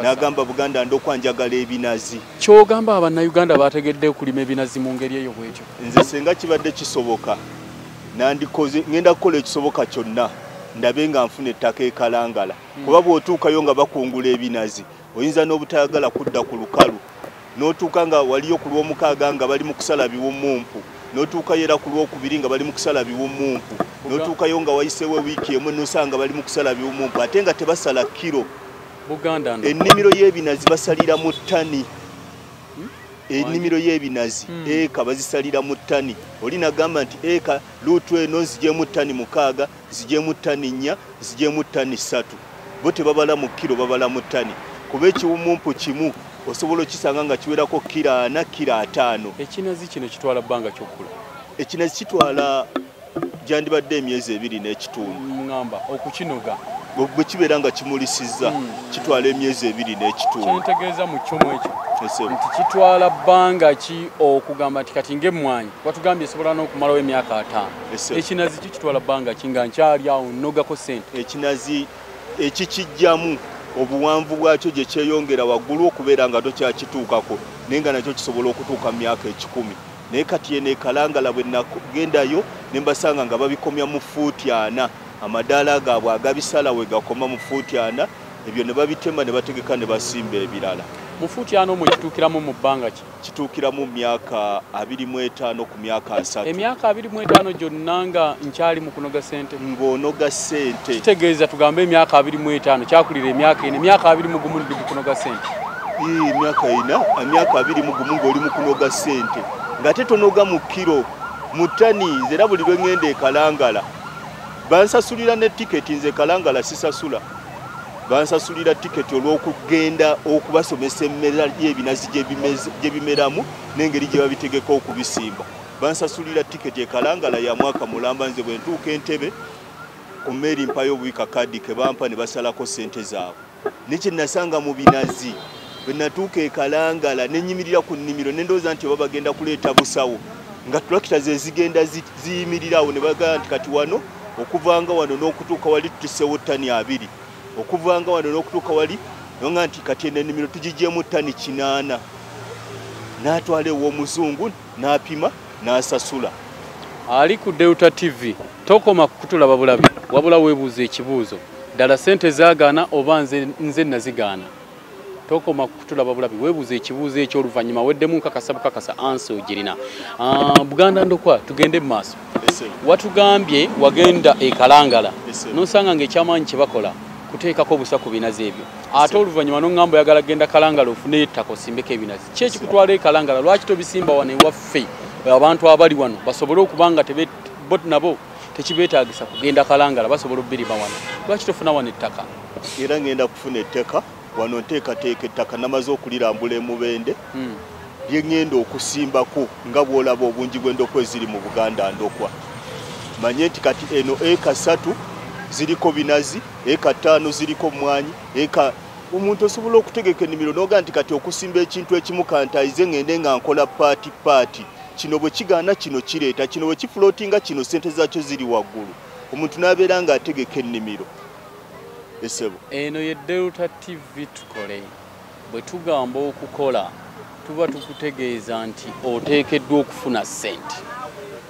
n'agamba Buganda ndokwa njagala ebinazi.
Ky'ogamba Abannayuganda bategedde okulima ebinazi mu ngeri eyo bw'etyo?
Nze senga kibadde kisoboka nandikoze, ngenda kukola ekisoboka kyonna ndabe nga nfuna ettaka e Kalangala. Kuba bw'otuukayo nga bakungula ebinazi oyinza n'obutayagala kudda ku lukalu, n'otuuka nga waliyo ku Lwomukaaga nga bali mu kusala biwumumpu, n'otuukayo era ku Lwokubiri nga bali mu kusala biwumumpu, n'otuukayo nga wayiseewo wiiki emu n'osanga bali mu kusala biwumumpu, ate nga tebasala kiro.
Buganda
ennimiro y'ebinazi basalira mu ttani. Ennimiro y'ebinazi eka bazisalira mu ttani. Oli nagamba nti eka luutu eno nzigyemu ttani 6, nzigyemu ttani 4, nzigyemu ttani 3. Bo tebabala mu kiro, babala mu ttani. Kuba ekiwumumpu kimu osobola okisanga nga kiwerako kiro 4, kiro 5.
Ekinazi kino kitwala bbanga ky'okula?
Ekinazi kitwala gyandibadde emyezi 2.5.
Ngamba okukinoga
bwe kibeera nga kimulisizza kitwala emyezi 2.5.
Kyentegeeza mu kyomu ekyo nti kitwala bbanga ki okugamba nti kati ng'emmwanyi watugambye esobola n'okumalawo emyaka 5. Ekinazi ki kitwala bbanga ki nga nkyali awo nnogako ssente?
Ekinazi ekikijjamu obuwanvu bwakyo gye kyeyongera waggulu okubeera nga tokyakituukako, naye nga nakyo kisobola okutuuka mu myaka 100. Naye kati eno e Kalangala bwe nagendayo ne mbasanga nga babikomya mu fuuti 4, amadaala gaabwe agabisala we gakoma mu fuuti 4, ebyo ne babitema ne bategeka ne basimba ebirala.
Mu fuuti 4 omwo kituukiramu mu bbanga ki?
Kituukiramu mu myaka 25 ku myaka 30.
Emyaka 25 gyonna nga nkyali mu kunoga ssente?
Ng'onoga ssente.
Kitegeeza tugambe emyaka 25 kyakulira emyaka ena, emyaka 21 ndi mu kunoga ssente.
Emyaka ena, emyaka 21 ng'oli mu kunoga ssente. Ng'ate tonoga mu kiro, mu ttani. Nze era buli lwe ŋŋenda e Kalangala bansasulira ne tiketi. Nze Kalangala sisasula, bansasulira tiketi olw'okugenda okubasomesa emmere y'ebinazi gye bimeramu n'engeri gye babitegeka okubisimba. Bansasulira tiketi e Kalangala ya mwaka mulamba. Nze bwe ntuuka Entebbe ku mmeeri mpayo obuwika kaadi ke bampa ne basalako ssente zaabwe. Ne kye nasanga mu binazi bwe natuuka e Kalangala ne nnyimirira ku nnimiro ne ndowooza nti oba bagenda kuleeta busawo, nga tulakita ze zigenda ziyimirira awo ne bagamba nti kati wano okuvanga wano n'okutuuka wali tutissewo ttani 20, okuvanga wano n'okutuuka wali nonga nti kati eno ennimiro tugigyemu ttani 8. N'atwala ew'omuzungu n'apima n'asasula.
Ali ku Delta TV tokoma kutulaba bulabi, wabula weebuuza ekibuuzo, ddala ssente zaagaana oba nze nazigaana? Tokoma kutulaba bulabi, weebuuza ekibuuzo ekyo oluvannyuma weddemu nkakasa bukakasa ansi ogirina. Buganda ndokwa tugende mu maaso. Watugambye wagenda e Kalangala n'osanga ng'ekyamaanyi kye bakola kuteekako busa ku binazi ebyo, ate oluvannyuma n'oŋŋamba oyagala genda Kalangala ofuneyo ettaka osimbeko ebinazi. Ki ekikutwala e Kalangala? Lwaki tobisimba wano ewaffe abantu abali wano basobole okuba nga nabo tekibeetaagisa kugenda Kalangala, basobola obbirima wano? Lwaki tofuna wano ettaka?
Era ŋŋenda kufuna ettaka wano, nteekateeka ettaka namaze okulirambula e Mubende lye ŋŋenda okusimbako, nga bw'olaba obungi bw'endokwa eziri mu Buganda ndokwa. Manye nti kati eno eka 3 ziriko binazi, eka 5 ziriko mmwanyi, eka omuntu osobola okutegeka ennimiro n'ogaa nti kati okusimba ekintu ekimu kantayize ngende nga nkola paati paati. Kino bwe kigaana kino kireeta, kino bwe kifulootinga kino ssente zaakyo ziri waggulu. Omuntu n'abeera ng'ategeka ennimiro. Esebo.
Eno ye Delta TV Tukole. Bwe tugamba okukola tuba tukutegeeza nti oteekeddwa okufuna ssente.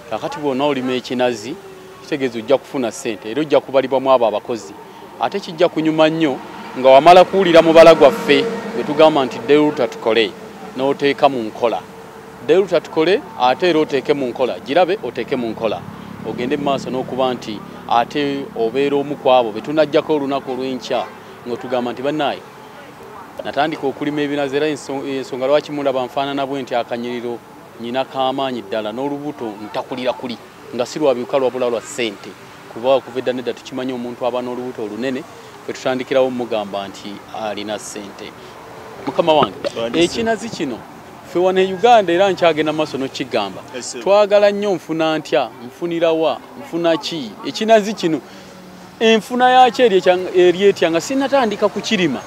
Kakati bw'ona olima ekinazi kitegeeza ojja kufuna ssente era ojja kubalibwamu abo abakozi. Ate kijja kunyuma nnyo nga wamala kuwulira mubala gwaffe bwe tugamba nti Delta Tukole n'oteeka mu nkola. Delta Tukole ate era oteeke mu nkola, girabe oteeke mu nkola. Ogende mu maaso n'okuba nti ate obeera omu ku abo be tunajjako olunaku olw'enkya ng'otugamba nti bannaaye natandika okulima ebinazi era ensonga lwaki mulaba nfaanana bwe nti akanyiriro nyina k'amaanyi ddala n'olubuto ntakulira kuli nga si lwa biwuka lwabula lwa ssente kuba okuva edda nedda tukimanyi omuntu aba n'olubuto olunene ffe tutandikirawo mugamba nti alina ssente. Mukama wange, ekinazi kino ffe wano e Uganda era nkyagenda maaso n'okigamba twagala nnyo nfuna ntya, nfunirawa, nfuna ki? Ekinazi kino enfuna yakyo eri etya nga sinnatandika kukirima?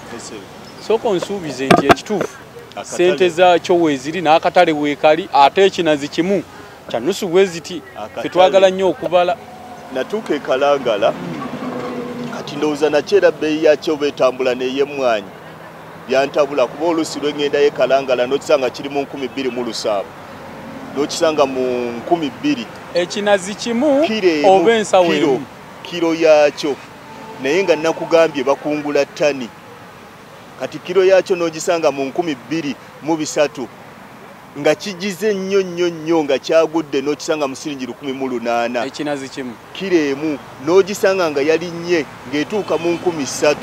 Sooka onsuubize nti ekituufu ssente zaakyo weeziri n'akatale weekali ate ekinazi kimu kya nusu bwe ziti. Ffe twagala nnyo okubala.
Natuuka e Kalangala kati ndowooza nakyo era bbeeyi yakyo oba etambula n'ey'emmwanyi byantabula kuba oluusi lwe ŋŋendayo e Kalangala n'okisanga kiri mu 2700 n'okisanga mu 2000.
Ekinazi kimu oba ensawo emu?
Kiro yakyo, naye nga nakugambye bakungula ttani. Kati kiro yakyo n'ogisanga mu 2300 nga kigize nnyo nnyo nnyo nga kyagudde n'okisanga mu siringi 1800.
Ekinazi kimu?
Kiro emu n'ogisanga nga yalinnye ng'etuuka mu 3000.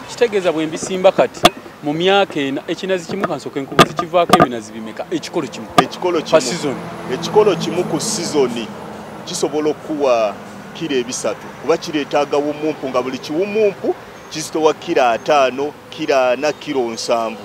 Kitegeeza bwe mbisimba kati mu myaka ena ekinazi kimu kansooke nkubuuze kivaako ebinazi bimeka ekikolo kimu?
Ekikolo kimu, ekikolo kimu ku sizoni kisobola okuwa kiro 300 kuba kireeta agawumumpu nga buli kiwumumpu kizitowa kiro 5, kiro 4, kiro 7.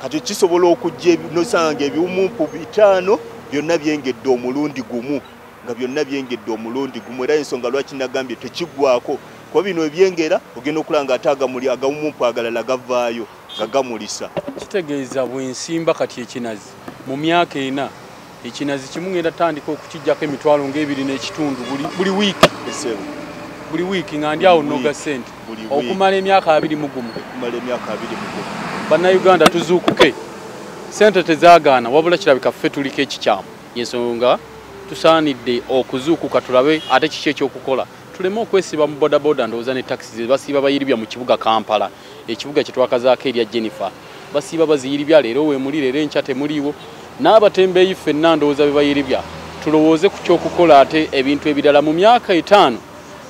Kati kisobola okujja nosanga ebiwumumpu 5 byonna byengedde omulundi gumu, nga byonna byengedde omulundi gumu. Era ensonga lwaki nagambye tekiggwako kuba bino ebyengera ogenda okulaba nga ate agamuli agawumumpu agalala gavaayo nga gamulisa.
Kitegeeza bwe nsimba kati ekinazi mu myaka ena ekinazi kimu ngenda tandika okukijjako emitwalo ng'ebiri n'ekitundu buli wiiki. Buli wiiki nga ndi awo noga ssente okumala emyaka 21.
Okumala emyaka 21.
Bannayuganda tuzuukuke, ssente tezaagaana wabula kirabika ffe tuliko ekikyamu. Ensonga tusaanidde okuzuukuka tulabe ate kiki ekyokukola tuleme okwesiba mu bodaboda ndowooza ne takisi ze basiiba bayiribya mu kibuga Kampala, ekibuga kye twakazaako erya Jennifer. Basiiba baziyiribya leero weemuli leero enkya temuliiwo. N'abatembeeyi ffenna ndowooza be bayiribya tulowooze ku kyokukola ate ebintu ebirala mu myaka 5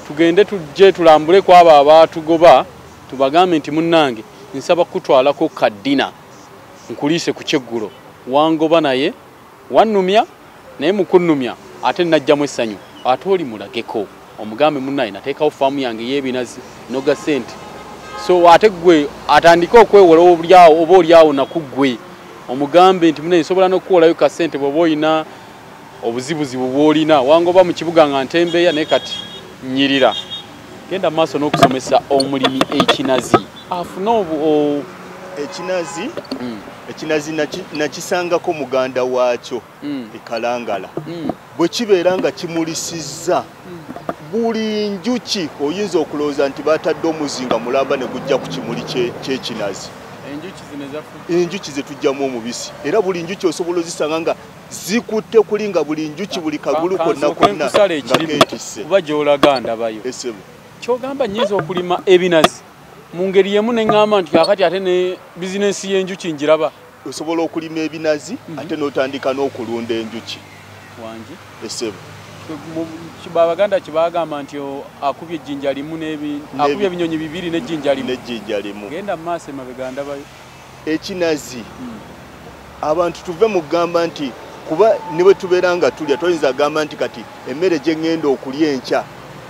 tugende tujje tulambule ku abo abaatugoba tubagambe nti munnange nsaba kutwalako kaddina nkuliise ku kyeggulo wangoba naye wannumya naye mukunnumya ate najjamu essanyu ate oli mulageko omugambe munnaye nateekawo faamu yange ey'ebinazi noga ssente. So ate ggwe atandike okwewola oba oliawo nakuggwe omugambe nti munnaye nsobola n'okuwolayo ka ssente bw'oba olina obuzibuzibu bw'olina wangoba mu kibuga nga ntembeeya naye kati nnyirira. Genda mu maaso n'okusomesa omulimi ekinazi afune
ekinazi. Ekinazi nakisangako muganda waakyo e Kalangala. Bwe kibeera nga kimulisizza buli njuki oyinza okulowooza nti batadde omuzinga mulamba ne gujja ku kimuli ky'ekinazi. Enjuki ze tujjamu omubisi era buli njuki osobola ozisanga nga zikutte kuli nga buli njuki buli kagulu konna konna nga keetisse.
Kuba gy'olaga ndabayo. Ky'ogamba nnyinza okulima ebinazi mu ngeri y'emu ne ŋŋamba nti kaakati ate ne bizinensi y'enjuki njiraba.
Osobola okulima ebinazi ate n'otandika n'okulunda enjuki.
Wangi?
Esebo.
Abaganda kye bagamba nti akubye ejjinja limu akubye ebinyonyi bibiri n'ejjinja limu.
N'ejjinja limu.
Genda mu maaso emabega ndabayo.
Ekinazi abantu tuve mu kugamba nti kuba ne bwe tubeera nga tulya toyinza agamba nti kati emmere gye ŋŋenda okulya enkya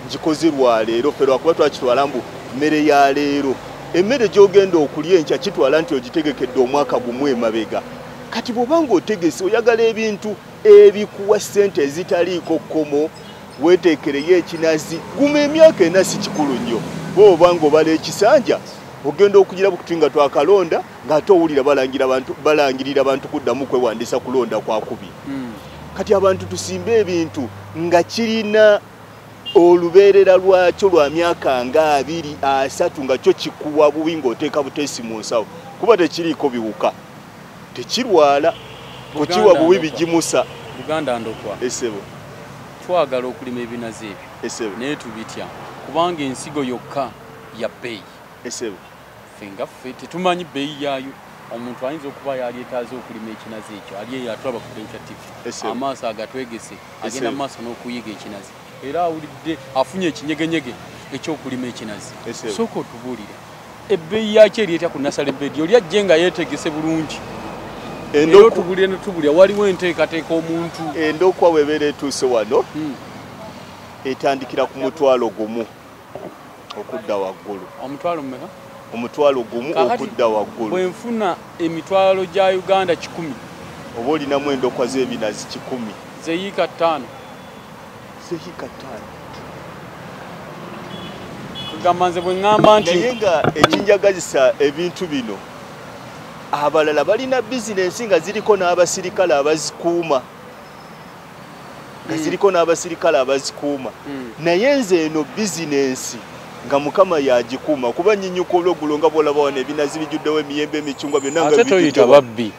ngikoze lwa leero ffe lwakuba twakitwala mbu mmere ya leero. Emmere gy'ogenda okulya enkya kitwala nti ogitegekedde omwaka gumu emabega. Kati bw'oba ng'otegese oyagala ebintu ebikuwa ssente ezitaliiko kkomo, Weeteekereyo ekinazi, guma emyaka 4 si kikulu nnyo. Bw'oba ng'obala ekisanja ogenda okugira bukuti nga twakalonda ng'ate owulira balangirira abantu kuddamu kwewandiisa kulonda kwakubi. Kati abantu tusimbe ebintu nga kirina olubeerera lwakyo lwa myaka nga 2 3 nga kyo kikuwa bubi ng'oteeka buteesi mu nsawo, kuba tekiriiko biwuka, tekirwala, okiwa bubi bigimusa.
Buganda Ndokwa,
esebo,
twagala okulima ebinazi ebyo,
esebo,
naye tubitya kubanga ensigo yokka ya bbeeyi.
Esebo,
ffe nga ffe tetumanyi bbeeyi yaayo. Omuntu ayinza okuba yalyetaaze okulima ekinazi ekyo, ali eyo atulaba ku Venture TV, amaaso agatwegese, agenda mu maaso n'okuyiga ekinazi, era awulidde afunye ekinyegenyege ekyokulima ekinazi. Sooka otubuulire ebbeeyi yakyo eri etya ku nasale bedi, oli ajje nga yeetegese bulungi? Era otubulire netubulira waliwo enteekateeka omuntu.
Endokwa bw'ebeera etuuse wano etandikira ku 1,000 okudda waggulu.
Omutwalo mmeka?
1,000 okudda waggulu.
Bwe nfuna emitwalo gya Uganda 100,
oba olinamu endokwa z'ebinazi 100
zeyiika 5.
Zeyiika 5.
Kugamba nze bwe ŋŋamba nti
naye nga ekinjagazisa ebintu bino, abalala balina bizinensi nga ziriko n'abasirikale abazikuuma, nga ziriko n'abasirikale abazikuuma. Naye nze eno bizinensi nga Mukama yagikuuma, kuba nnyinyuka olweggulo nga bw'olaba wano ebinazi bijjuddewo, emiyembe, emicungwa byonna nga
bijjuddewo. Ate toyita babbi,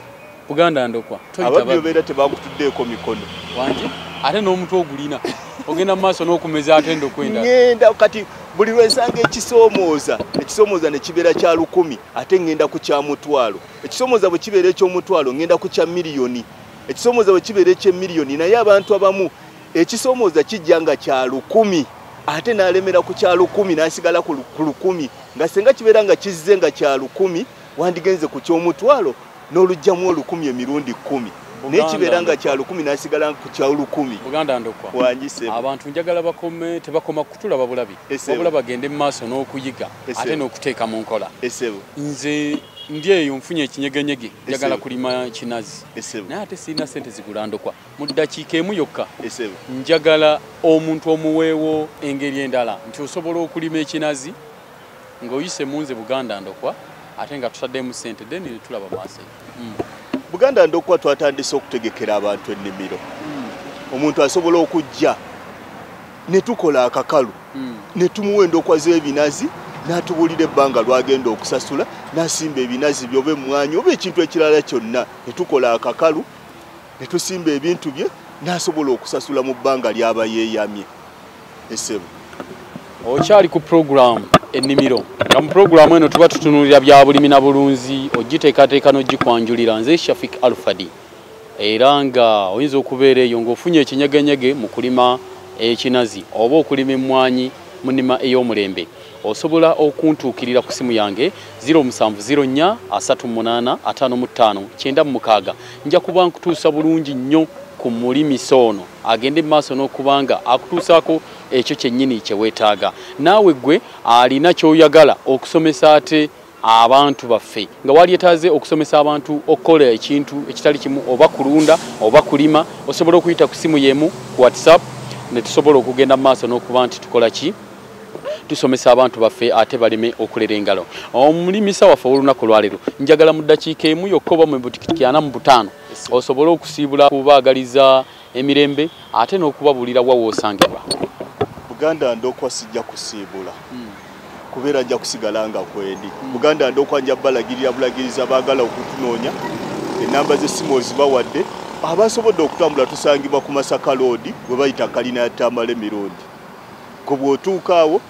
Buganda Ndokwa,
ababbi obeera tebakutuddeeko mikono.
Wangi, ate n'omutwe ogulina ogenda mu maaso n'okumeza ate endokwa endala.
Ŋŋenda kati buli lwe nsanga ekisoomooza, ekisoomooza ne kibeera kya 1,000, ate ŋŋenda ku kya 500. Ekisoomooza bwe kibeera eky'omutwalo ŋŋenda ku kya 1,000,000. Ekisoomooza bwe kibeera eky'emiliyoni, naye abantu abamu ekisoomooza kijja nga kya 1,000, ate n'alemera ku kya 1,000 n'asigala ku 1,000. Nga singa kibeera nga kizze nga kya 1,000, wandigenze ku ky'omutwalo n'oluggyamu 1,000 emirundi 10. Naye kibeera nga kya 1,000 n'asigala ku kya 1,000.
Buganda Ndokwa, abantu njagala bakome, tebakoma kutulaba bulabi, wabula bagende mu maaso n'okuyiga ate n'okuteeka mu nkola. Nze ndi eyo nfunye ekinyegenyege, njagala kulima kinazi, naye ate sirina ssente zigula ndokwa. Mu ddakiika emu yokka njagala omuntu omuweewo engeri endala nti osobola okulima ekinazi ng'oyise mu nze Buganda Ndokwa, ate nga tutaddemu ssente, then ne tulaba maaso.
Buganda Ndokwa twatandise okutegekera abantu ennimiro. Omuntu asobola okujja ne tukola akakalu, ne tumuwa endokwa z'ebinazi, n'atubuulira ebbanga lw'agenda okusasula, n'asimba ebinazi bye oba emmwanyi oba ekintu ekirala kyonna. Ne tukola akakalu, ne tusimba ebintu bye, n'asobola okusasula mu bbanga ly'aba yeeyamye. Esebo,
okyali ku puroguramu ennimiro, nga mu puroguramu eno tuba tutunuulira bya bulimi na bulunzi, ogiteekateeka n'ogikwanjulira. Nze Shafik Alfadi, era nga oyinza okubeera eyo ng'ofunye ekinyegenyege mu kulima ekinazi oba okulima emmwanyi mu nnima ey'omulembe. Osobola okuntuukirira ku simu yange 0704 38 55 96. Nja kuba nkutuusa bulungi nnyo ku mulimisa ono agende mu maaso n'okubanga akutuusaako ekyo kyennyini kye weetaaga. Naawe ggwe alina ky'oyagala okusomesa ate abantu baffe, nga walyetaaze okusomesa abantu okukola ekintu ekitali kimu, oba kulunda oba kulima, osobola okuyita ku simu y'emu ku WhatsApp ne tusobola okugenda mu maaso n'okuba nti tukola ki, tusomesa abantu baffe ate baleme okulera engalo. Omulimisa waffe olunaku lwaleero njagala mu ddakiika emu yokka oba mu butikitiki 45 osobole okusiibula kubaagaliza emirembe ate n'okubabuulira wa w'osangibwa.
Buganda Ndokwa sijja kusiibula, kubeera nja kusigala nga kwendi. Buganda Ndokwa nja balagirira bulagiriza baagala okutunoonya, ennamba z'essimu ozibawadde. Abasobodde okutambula tusangibwa ku Masaka Road we bayita kalina ya Tamale Mirundi. Ko bw'otuuka awo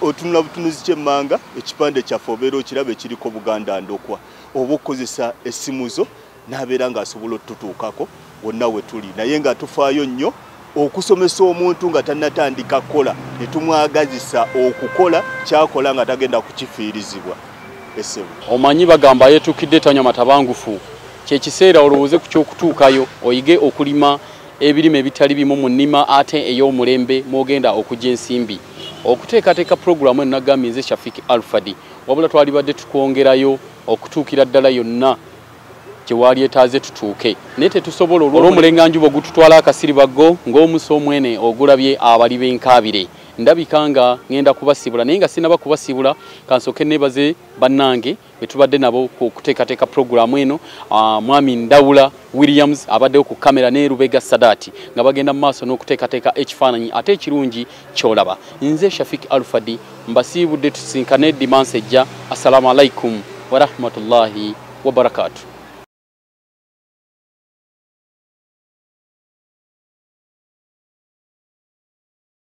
otunula butunuzi ky'emmanga, ekipande kyaffe obeera okiraba ekiriko Buganda Ndokwa, oba okukozesa essimu zo n'abeera ng'asobola otutuukako wonna we tuli. Naye nga tufaayo nnyo okusomesa omuntu nga tannatandika kukola, ne tumwagazisa okukola kyakola nga tagenda kukifiirizibwa. Esebo,
omanyi bagamba yeetuukidde tanywa matabangufu. Kyekiseera olowooze ku ky'okutuukayo oyige okulima ebirime ebitali bimu mu nnima ate ey'omulembe mw'ogenda okujja ensimbi. Okuteekateeka puroguramu eno nagambye nze Shafik Alfadi, wabula twalibadde tukwongerayo okutuukira ddala yonna gye walyetaaze tutuuke, naye tetusobola olw'omulenganjuba ogututwala akasiribaggo ng'omusa omwene ogulabye abali b'enkaabire. Ndabika nga ngenda kubasibula, naye nga sinaba kubasibula kansooke nebaze bannange betubadde nabo okuteekateeka puroguramu eno, Mwami Ndawula Williams abaddewo ku kamera ne Lubega Sadati nga bagenda mu maaso n'okuteekateeka ekifaananyi ate ekirungi ky'olaba. Nze Shafik Alfadi mbasiibudde, tusinkane dimansi ejja. Assalamu alaikum warahmatullahi wabarakatu.